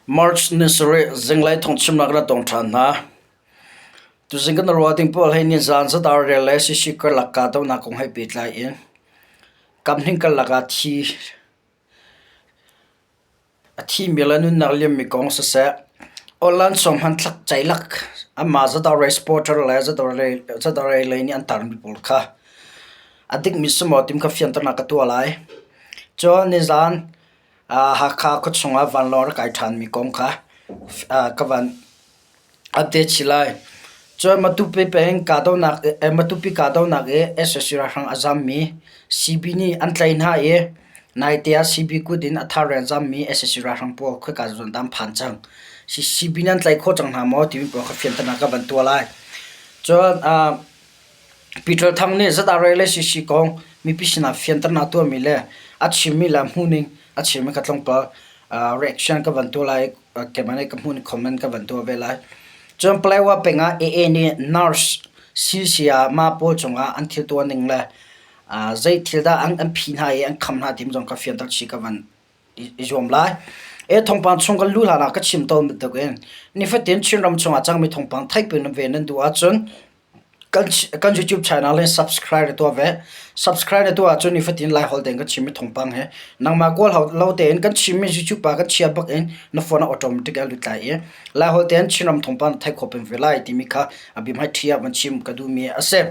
March ni sarih zinglei thawngchimnak na tong ṭhan hna. Tuzing kan ruah ding pawl hi nizaan zadar rel le sisi karlak kahdohnak kong he pehtlai in kamhning karlak ah thi a thimi le nunnak liammi kong siseh, online sawm hmanthlak ceilak anmah zadar supporter le zadar lei nih an tarmi pawl kha a dikmi si maw timi kha fianternak ka tuah lai. Cun nizaan Hakha khuachung ah vanlawng rak kai ṭhanmi kong kha ka van update chih lai. Cun Matupi peng kahdohnak Matupi kahdohnak i sac ralhrang a zammi CB nih an tlaih hna i naite ah CB kut in a thar in a zammi sac ralhrang pawl khoika zawn dah an phan cang. CB nih an tlaih khawh cang hna maw timi pawl kha fianternak ka van tuah lai. Cun Peter Thang nih ZRA le CC kong mipi sinah fianternak a tuahmi le a chimmi le a hmuhning a chimmi kha tlawmpal reaction ka van tuah lai i keimah nih ka hmuhning comment ka van tuah ve lai. Cun Paletwa peng ah AA nih nurse CC ah mah pawl cungah an thil tuah ning le zei thil dah an phi hna i an kham hna timi zong kha fianter chih ka van i zuam lai. E thawngpang chung kan luh hlan ah ka chim tawn bantuk in nifatin Chinram chungah cangmi thawngpang theih pin ve nan duh ahcun kan YouTube channel hi subscribe na tuah ve. Subscribe na tuah ahcun nifatin Laiholh tein kan chimmi thawngpang hi nangmah kawl lo tein kan chimmi YouTube ah kan chia bak in na phone ah automatic a lut lai i Laiholh tein Chinram thawngpang na theih khawh peng ve lai timi kha a biahmaiṭhi ah van chim ka duhmi a si.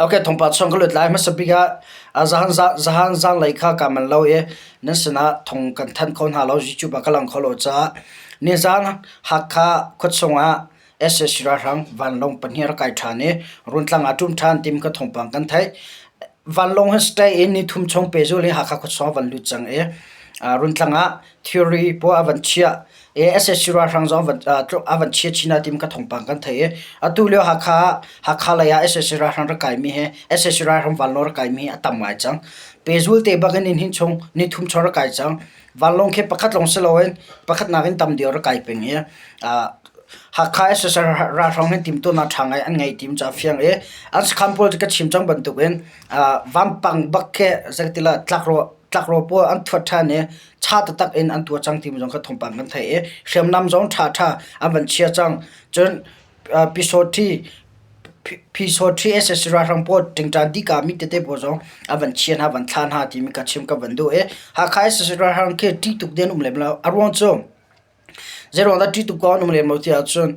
Okay, thawngpang chung ka lut lai. Hmasa bik ah zahan zahan zanlei kha kaa manh lo i nan sinah thong kan thanh kho hna lo YouTube ah ka lang kho lo caah nizan Hakha khuachung ah sac ralhrang vanlawng pahnih rak kai ṭhan i Runtlang ah ṭum ṭhan tim kha thawngpang kan theih. Vanlawng hi stay in nithum chung pehzulh in Hakha khuachung a van lut cang i Runtlang ah thilri pawl a van chiah i sac ralhrang zong a van chia chin ah tim kha thawngpang kan theih i atu lio Hakha Hakha lei ah sac ralhrang rak kaimi hi sac ralhrang vanlawng rak kaimi hi a tam ngai cang. Pehzul te bak in nihin chung nithum chung rak kai cang. Vanlawng khi pakhat lawng si loin pakhat nakin tam deuh rak kai peng i Hakha SSR ralhrang hin timhtuahnak ṭha ngai an ngei tim ca fiang i an sakhan pawl cu ka chim cang bantukin vampang bak khi zeitila tlakrawh tlakrawh pawl an thuat ṭhan i ṭha taktak in an tuah cang timi zong kha thawngpang kan theih i hriamnam zong ṭhaṭha an van chia cang. Cun Pyisawṭhi Pyisawṭhi SSC ralhrang pawl ṭingṭan dika mi tete pawl zong an van chia hna van thlah hna timi ka chim ka van duh i Hakha SSC ralhrang khi ṭih tuk ding an um lem lo. A ruang cu Zeiruang dah ṭih tuk ko an um lem lo ti ahcun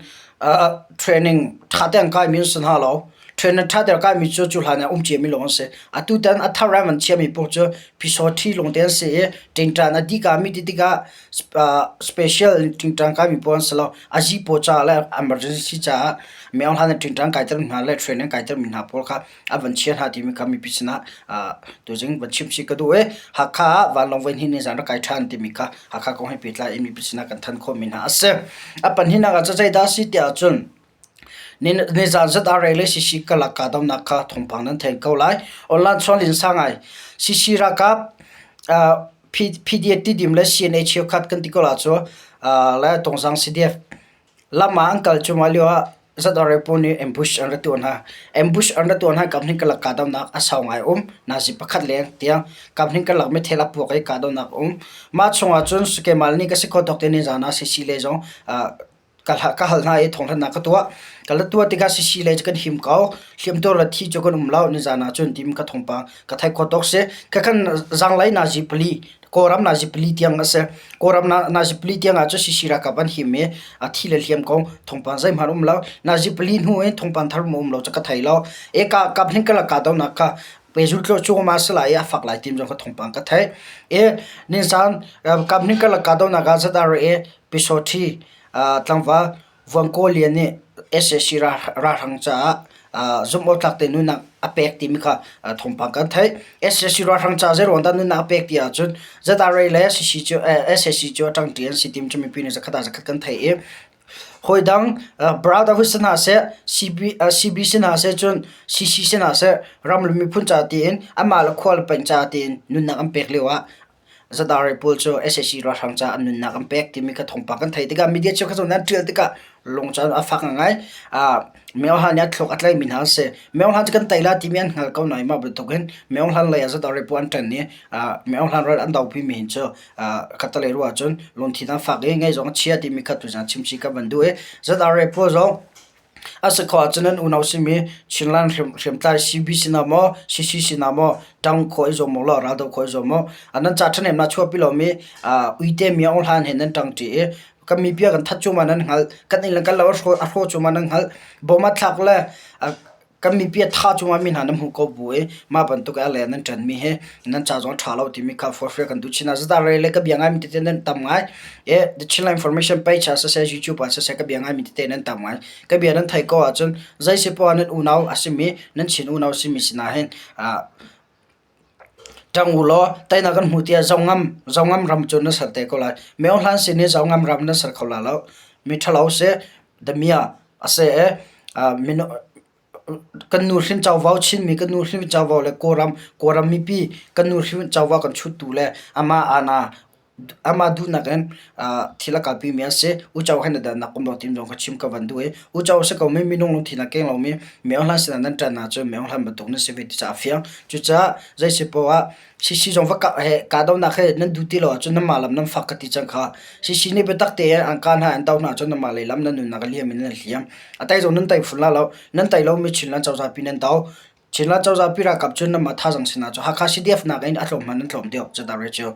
training ṭha tein an kaimi an si hna lo. Training ṭha tein a kaimi cu cu hlan ah um ciami lawng an si. Atu tan a thar an van chiahmi paoh cu phisawṭhi lawngte an si i ṭingṭan a dikami ti tikah special ṭingṭan kaimi paoh an si lo. A zi paw caah le emergency caah meo hlan in ṭingṭan kaitermi hna le training kaitermi hna pawl kha a van chia hna timi kha mipi sinah tuzing van chim chih ka duh i Hakha ah vanlawng voi hnih ni zan rak kai ṭhan timi kha Hakha kong he pehtlai in mipi sinah kan thanh khawhmi hna a si. A pahnihnak ah zeidah a si tiah cun nizan ZRA le CC kalak kahdohnak kha thawngpang nan theih ko lai. Online chuan linsa ngai CC ralkap PDF Tidim le CNA cheukhat kan ti ko la cu le Tongzang CDF Lam ah an kal cuahmah lioah ZRA pawl nih ambush an ra tuah hna. Ambush an ra tuah hna i kaphnih karlak kahdohnak a sau ngai a um. Nazi pakhat leng tiang kaphnih karlak meithal a puak i kahdohnak a um. Mah chungah cun Kemal nih ka si kho tawk te nizan ah CC lei zong ka hal hna i thawngthanhnak ka tuah. Ka la tuah tikah CC lei cu kan him ko. Hliamtuar le thi cu kan um lo nizan ah cun tim ka thawngpang ka theih khawh tawk si. Khakhan zanglei nazi pali Kawlram nazi pali tiang a si. Kawlram nazi pali tiang ah cun CC ralkap an him i a thi le hliam kong thawngpang zeihmanh um lo. Nazi pali hnu in thawngpang thar um lo cu ka thei lo. E ka kap hling ka kahdohnak kha pezul tlo cu ma si lai i a fak lai tim zong ka thawngpang ka theih. E ninsan kap hling ka kahdohnak ah ZRA Pisawṭhi tlangval Vuangkaw Lian nih sac ralhrang caah zumhawktlak te nunnak a pek timi kha thawngpang kan theih. Sac ralhrang caah zeiruang dah nunnak a pek ti ahcun ZRA le sac cu sac cu a ṭangṭi an si timi cu mipi nih zakhat ah zakhat kan theih i hawidang brotherhood si hna seh CB, CB si hna seh cun CC si hna seh ram le miphun ca tiin amah le khua le peng ca tiin nunnak an pek lio ah. Zadare pawl cu sac ralhrang caah an nunnak an pek timi kha thawngpang kan theih tikah media cheukhat zong nih an ṭial tikah lungcan a fak ngai. Myo Hlan nih a thluak a tlaihmi hna an si. Myo Hlan cu kan tei lai timi an hngal ko nain mah bantukin Myo Hlan lei ah Zadare pawl an ṭan i Myo Hlan ral an dopimi hin cu khattelei ruah ahcun lungthin an fak i ngaih zong a chia timi kha tuzaan chimchih ka van duh i Zadare pawl zong A si khawh ahcun nan unau simi Chinland hriamtlai CB sinah maw, CC sinah maw ṭang khawh i zuam u law raldoh khawh i zuam u. Nan ca ṭhahnemnak chuahpi lomi uite mi aung hlan he nan ṭangṭi i kan mipi a kan that cuahmah nan hngalh, kan inn le kan lo a hrawh cuahmah nan hngalh. Bawm a thlak le kan mipi a tha cungah mi hna nan hmuh ko bu i mah bantuk a le nan ṭanmi hi nan ca zong a ṭha lo timi kha forhfial kan duh chin ah zata re le ka bia ngaimi tete nan tam ngai e the Chinland information page ah siseh YouTube ah siseh ka bia ngaimi tete nan tam ngai ka bia nan theih ko ahcun zei si poah nan unau a simi nan Chin unau simi sinah hin Ṭang u law teinak kan hmuh tiah zongam ram cu na ser te ko lai. Myo hlan sin i zongam ram na ser kho lai lo. Mi ṭhalo si, damiah a si i kan nuhrin covo Chinmi kan nuhrin covo le Kawlram mipi kan nuhrin covo kan chuttu le amah aana Amah duhnak in thil a kalpimi an si. Uco he na dannak um lo timi zong kha chim ka van duh i uco a si komi minung lungthin a keng lomi miohlan sinah nan ṭan ahcun miohlan bantuk nan si ve ti caah a fiang. Cucaah zei si poah ah CC zong va kah he kahdohnak he nan duh ti lo ahcun nanmah lam nan fak ka ti cang kha. CC nih biatak tein an kah hna an doh hna ahcun nanmah lei lam nan nunnak a liam in nan hliam. A tei zong nan tei fun lai lo. Nan tei lomi Chinland cozah pi nan do. Chinland cozah pi ralkap cu nanmah thazaang sinah cu Hakha CDF nakin a tlawm hmanh nan tlawm deuh cu dah cu.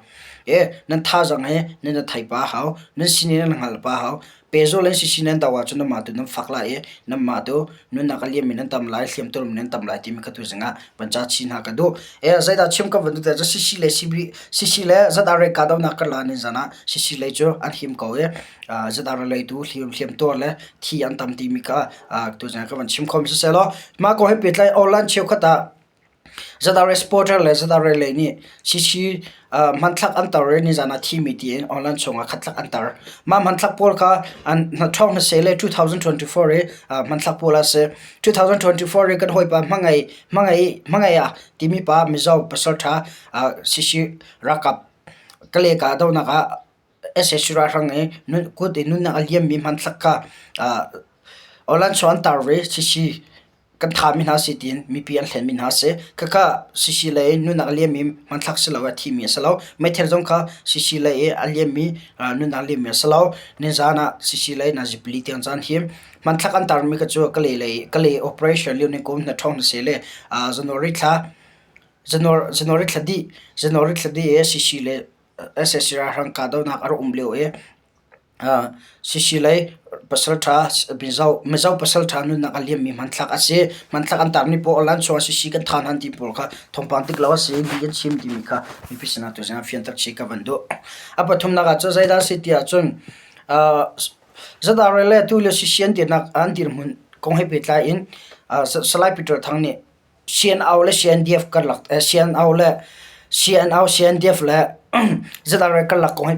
E nan thazaang hi nan i thei pah a hau, nan sining nan hngal pah a hau. Pehzulh in CC nan do ahcun nanmah tu nan fak lai i nanmah tu nunnak a liammi nan tam lai, hliamtuarmi nan tam lai timi kha tuzing ah van ca chin hna ka duh. E zeidah chim ka van duh tiah CC le CB CC le ZRA kahdohnak karlak ni zan ah CC lei cu an him ko i ZRA lei tu hliamtuar le thi an tam timi kha tuzing ka van chim kho mi siseh law mah kong he pehtlai online cheukhat ah ZRA supporter le ZRA lei nih CC hmanthlak an tar i nizan ah thimi tiin online chungah khatlak an tar. Mah hmanthlak pawl kha an ṭhawng hmaseh le 2024 i hmanthlak pawl a si. 2024 i kan hawipa hmangai hmangai hmangai ah timi pa Mizo pasalṭha CC ralkap Kale kahdohnak ah sac ralhrang i kut i nunnak a liammi hmanthlak kha awlanchaw an tar ve. CC kan thami hna si tiin mipi an hlenmi hna a si. Khakha CC lei in nunnak a liammi hmanthlak si lo a thimi a si lo. Meithal zong kha CC lei i a liammi nunnak a liammi a si lo. Nizaan ah CC lei nazi pali tiang caan him. Hmanthlak an tarmi kha cu Kalay lei Kalay operation lio ning kum hna ṭhawng hna seh le January thla January thla dih January thla dih i CC le sac ralhrang kahdohnak a rak um lio i CC lei pasalṭha Mizo pasalṭha nunnak a liammi hmanthlak a si. Hmanthlak an tarmi pawl online chungah CC kan tha hna ti pawl kha thawngpang dik lo a si lih an chim timi kha mipi sinah tuzing ah fianter chih ka van duh. A pathumnak ah cun zeidah a si ti ahcun ZRA le atu lio CC an dirnak an dirhmun kong he pehtlai in Salai Peter Thang nih CNO le CNDF karlak CNO le CNO CNDF le ZRA karlak kong he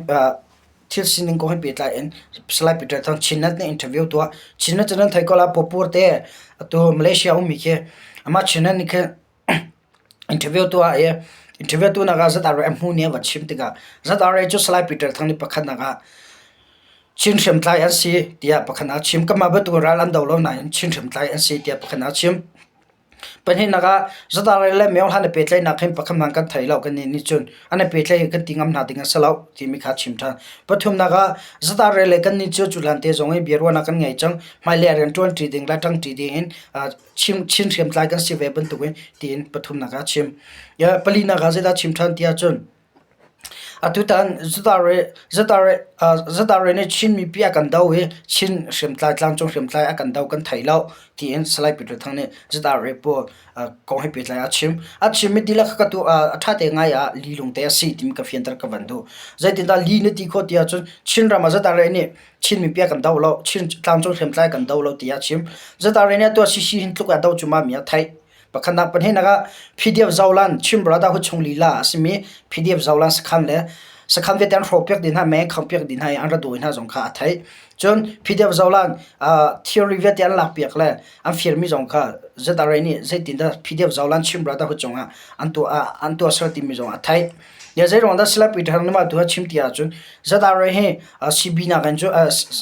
thil sining kong he pehtlai in Salai Peter Thang Chinnet nih interview tuah. Chinnet cu nan theih ko lai Pawpur te atu Malaysia ummi khi amah Chinnet nih khin interview tuah i interview tuahnak ah ZRA a hmu nih a van chim tikah ZRA cu Salai Peter Thang nih pakhatnak ah Chin hriamtlai an si tiah pakhat ah a chim. Kanmah bantuk ral an do lo nain Chin hriamtlai an si tiah pakhat ah a chim. Pahnihnak ah ZRA le Myohlan i pehtlaihnak hin pakhat hmanh kan thei lo kan nih nih cun an i pehtlaih kan ti ngam hna ding a si lo timi kha chim ṭhan. Pathumnak ah ZRA le kan nih cu cuhlan te zong i biaruahnak kan ngei cang. Hmailei ah rianṭuan ṭi ding le ṭangṭi ding in chim Chin hriamtlai kan si ve bantukin tiin pathumnak ah a chim. Palinak ah zeidah chim ṭhan ti ahcun Atutan ZRA nih Chin mipi a kan do i Chin hriamtlai tlangcung hriamtlai a kan do kan thei lo tiin Salai Peter Thang nih ZRA pawl kong he pehtlai a chim. A chimmi dihlak kha ka a ṭha te ngai ah li lungte a si timi ka fianter ka van duh. Zeitindah li na ti khawh ti ahcun Chinram ah ZRA nih Chin mipi a kan do lo, Chin tlangcung hriamtlai a kan do lo tiah a chim. ZRA nih atu ah CC hin tluk a do cu ma mi a theih. Pakhatnak pahnihnak ah PDF Zolan Chin Brotherhood chung lila a simi PDF Zolan sakhan le sakhan vialte an hrawhpiak dih hna, mei an khanghpiak dih hna i an ra dawi hna zong kha a theih. Cun PDF Zolan theory vialte an lakpiak le an firmi zong kha ZRA nih zeitindah PDF Zolan Chin Brotherhood cungah an tuah an tuahser timi zong a theih. Zeiruang dah Salai Peter nih mah tu a chim ti ahcun ZRA hi CB nakin cu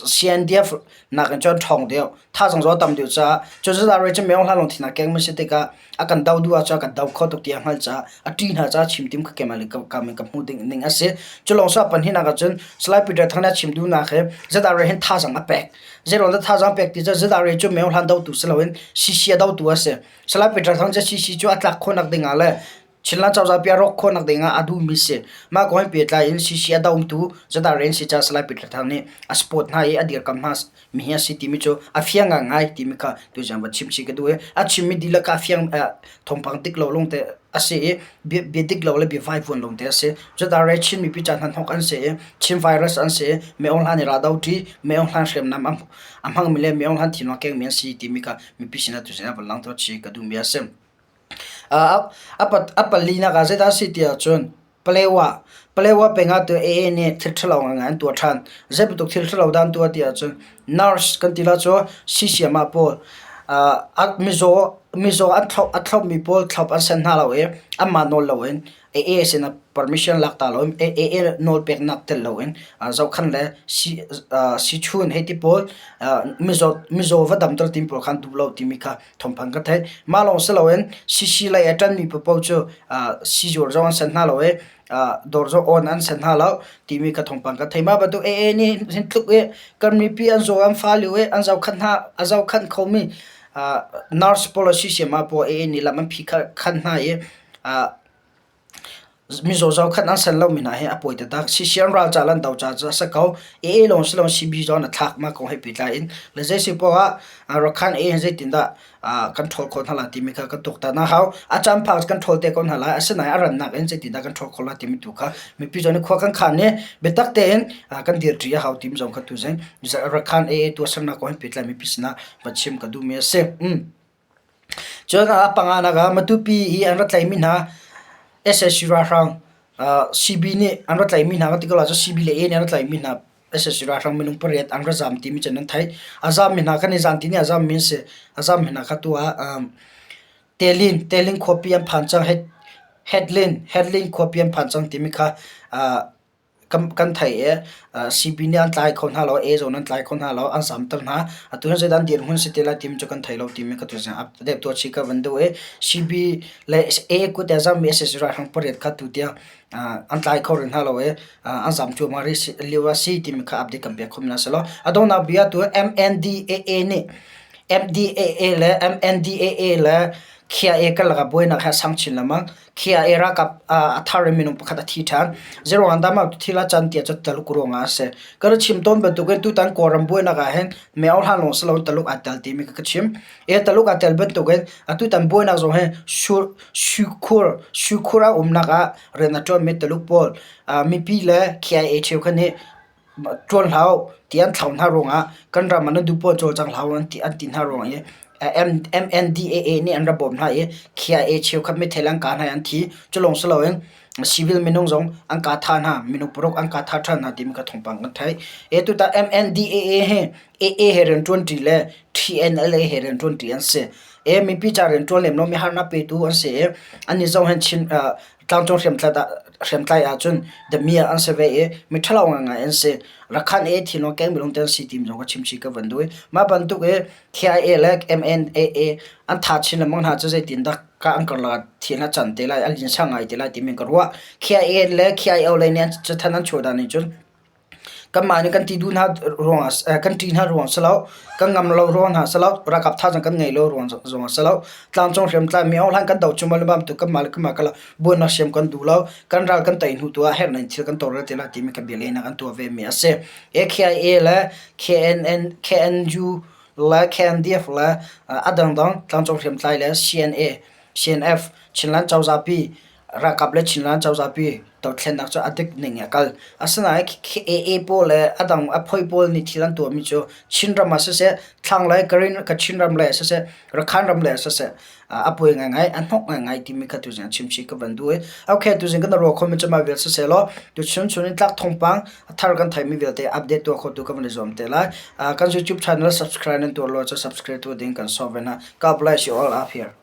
CNDF nakin cu an ṭhawng deuh. Thazaang zong a tam deuh caah cu ZRA cu Myo Hla lungthin ah kengmi si tikah a kan do duh ahcun a kan do kho tuk ti a hngalh caah a ṭih hna caah chim tim kha keimah le kam in ka hmuh ding ning a si. Cu lawng si pahnihnak ahcun Salai Peter Thang nih a chim duhnak hi ZRA hin thazaang a pek. Zeiruang dah thazaang pek ti cu ZRA cu Myo Hla dotu si loin CC a dotu a si. Salai Peter Thang cu CC cu a tlak khawhnak ding ah le Chinland cozah pi a rawk khawhnak ding ah a duhmi si. Mah kong he pehtlai in CC a dotu ZRA an si caah Salai Peter Thang nih a support hna i a dirkamh hna mi hi a si timi cu a fiang ngai timi kha tuzan va chim chih ka duh i a chimmi dihlak kha a fiang thawngpang dik lo lawngte a si i bia, bia dik lo le bia vaivuan lawngte a si. ZRA Chin mipi ca hnahnawk an si i Chin virus an si i Myo Hlan i raldo ṭi Myo Hlan hriamnam a hmangmi le Myo Hlan thinlung a kengmi an si timi kha mipi sinah tuzan ah van langhter chih ka duhmi a si. A palinak ah zeidah a si ti ahcun Palewa Palewa peng ah AA nih thil ṭhalo ngai an tuah ṭhan. Zei bantuk thil ṭhalo dah an tuah ti ahcun nurse kan ti la cu siisiam pawl mizaw mizaw an thlop a thlopmi pawl thlop an senh hna lo i anmah nawl loin AA sinah permission lak ta loin AA nawl peknak tel loin zohkhan le siichun hei ti pawl mizaw mizaw va damter timi pawl kha an duh lo timi kha thawngpang ka theih. Mah lawng si loin CC lei a ṭanmi paohpaoh cu sizuar zong an sanh hna lo i dawr zong awn an sanh hna lo timi ka thawngpang ka theih. Mah bantuk AA nih hin tluk i kan mipi an zaw an fa lio i an zohkhanh hna a zohkhanh khomi nurse pawl le siisiam ah pawl AA nih lam an phih khan hna i Mizaw zohkhenh an ser lomi hna hi a pawi taktak. Sisian ralcal an do caah a si ko. AA lawng si loin CB zong a thlak mah kong he pehtlai in. Le zei si poah ah Rakhine AA hi zeitindah kan ṭhawl khawh hna lai timi kha kan tuaktan a hau. A caan phak kan ṭhawl te ko hna lai. Asinain a rannak in zeitindah kan ṭhawl khawh lai timi tu kha mipi zong nih khua kan khan i biatak tein kan dirṭi a hau timi zong kha tuzing Rakhine AA tuahsernak kong he pehtlai mipi sinah va chim ka duhmi a si. Cun a panganak ah Matupi i an rak tlaihmi hna sac ralhrang CB nih an rak tlaihmi hna kan ti ko lai cu CB le A nih an rak tlaihmi hna sac ralhrang minung pariat an ra zaam timi cu nan theih. A zaammi hna kan i zaan ti nih a zaammi an si. A zaammi hna kha tu ah Telin, Telin khuapi an phan cang. Hetlin, Hetlin khuapi an phan cang timi kha kan theih i CB nih an tlai kho hna lo, A zong an tlai kho hna lo, an zamter hna. Atu hin zeidah an dirhmun si ti lai timi cu kan thei lo timi ka tu update tuah chih ka van duh i CB le A kut a zammi sac ralhrang pariat kha tu tiang an tlai kho rih hna lo i an zam cuahmah rih lio a si timi kha update kan pek khomi hna si lo. A donghnak bia tu MNDAA nih MDAA le MNDAA le KIA karlak ah buainak hi a sang chin lengmang. KIA ralkap a thar in minung pakhat a thi ṭhan. Zeiruang dah mah thil a can tiah cun Taluk ruangah a si. Ka rak chim tawn bantukin tutan Kawlram buainak ah hin meo hlan lawng si loin Taluk aa tel timi ka chim. E Taluk aa tel bantukin atutan buainak zong hi Suikhur Suikhur a umnak ah rian a ṭuanmi Taluk pawl mipi le KIA cheukhat nih ṭuan hlah u ti an thlauh hna ruangah kan ram ah nan duh poah cawlcang hlah u an ti hna ruang i MNDAA nih an rak bawmh hna i KIA cheukhat meithal an kah hna i an thi. Cu lawng si loin civil minung zong an kah thah hna, minung paruk an kah thah ṭhan hna timi kha thawngpang kan theih. E tutan MNDAA hi AA he rianṭuanṭi le TNLA he rianṭuanṭi an si. E mipi ca rianṭuan lem lo mi harnak petu an si i annih zong hin Chin tlangcung hriamtlai ahcun damiah an si ve i miṭhalo ngaingai an si. Rakhan e thinlung keng minung te an si ti zong ka chimchih ka van duh i mah bantuk i KIA le MNAA an tha chin lengmang hna cu zeitindah ka an karlak ah thil a can te lai, a linsa ngai te lai timi ka ruah. KIA le KIO lei nih an cathan an chuah dan nih cun Kanmah nih kan ti duh hna ruangah kan ṭih hna ruang si lo, kan ngam lo ruang hna si lo, ralkap thazaang kan ngeih lo ruang zongah si lo. Tlangcung hriamtlai mi hlan kan do cuahmah le bantuk kanmah le kanmah kala buainak siam kan duh lo. Kan ral kan tei hnu tu ah herh in thil kan tawlrel te lai timi kan bia lehnak an tuah ve mi a si. AKIA le KNN, KNU le KNDF le a dangdang tlangcung hriamtlai le CNA, CNF, Chinland cozah pi Ralkap le Chinland cozah pi dothlennak cu a dik ning in a kal. Asinain AA pawl le a dang a phoi pawl nih thil an tuahmi cu Chinram ah siseh, thlanglei Kachin ram lei ah siseh, Rakhine ram lei ah siseh a puai ngaingai, a hnok ngaingai timi kha tuzing ah chimchih ka van duh i okay tuzing kan ruah khomi cu mah vial siseh law tuchun chun in tlak thawngpang a thar kan theihmi vialte update tuah khotu ka van i zuam te lai. Kan YouTube channel subscribe nan tuah lo cu subscribe tuah ding kan sawm ve hna. God bless you all up here.